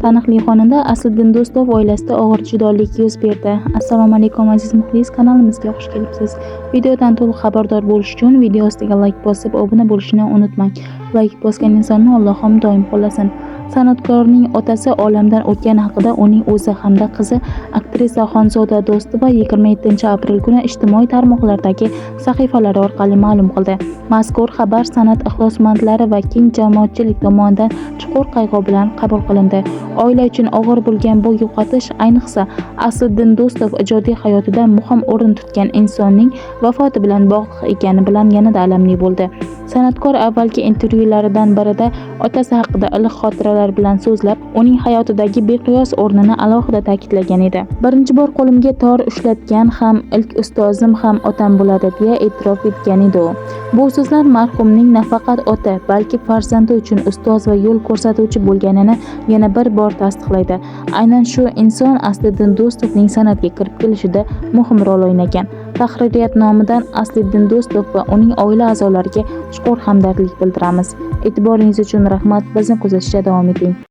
Taniqli xonanda Asliddin Do'stov oilasida og'ir judolik yuz berdi. Assalomu alaykum, aziz muxlis, kanalimizga xush kelibsiz. Videodan to'liq xabardor bo'lish uchun video ostiga layk bosib, obuna bo'lishni unutmang. Layk bosgan insonni Allohim doim qo'llasin. San'atkorning otasi olamdan o'tgani haqida uning o'zi hamda qizi aktrisa Xonzoda Do'stova 27-aprel kuni ijtimoiy tarmoqlardagi sahifalari orqali ma'lum qildi. Mazkur xabar san'at ixlosmandlari va keng jamoatchilik tomonidan chuqur qayg'u bilan qabul qilindi. Oila uchun og'ir bo'lgan bu yo'qotish, ayniqsa, Asliddin Do'stov ijodiy hayotida muhim o'rin tutgan insonning vafoti bilan bog'liq ekani bilan yanada alamli bo'ldi. San'atkor avvalgi intervyularidan birida otasi haqida iliq xotiralar bilan so'zlab, uning hayotidagi beqiyos o'rnini alohida ta'kidlagan edi. "Birinchi bor qo'limga tor ushlatgan ham, ilk ustozim ham otam bo'ladi", deya e'tirof etgan edi u. Bu so'zlar marhumning nafaqat ota, balki farzandi uchun ustoz va yo'l ko'rsatuvchi bo'lganini yana bir bor tasdiqlaydi. Aynan shu inson Asliddin Do'stovning san'atga kirib kelishida muhim rol o'ynagan. Tahririyat nomidan Asliddin Do'stov va uning oila a'zolariga chuqur hamdardlik bildiramiz. E'tiboringiz uchun rahmat. Bizni kuzatishda davom eting.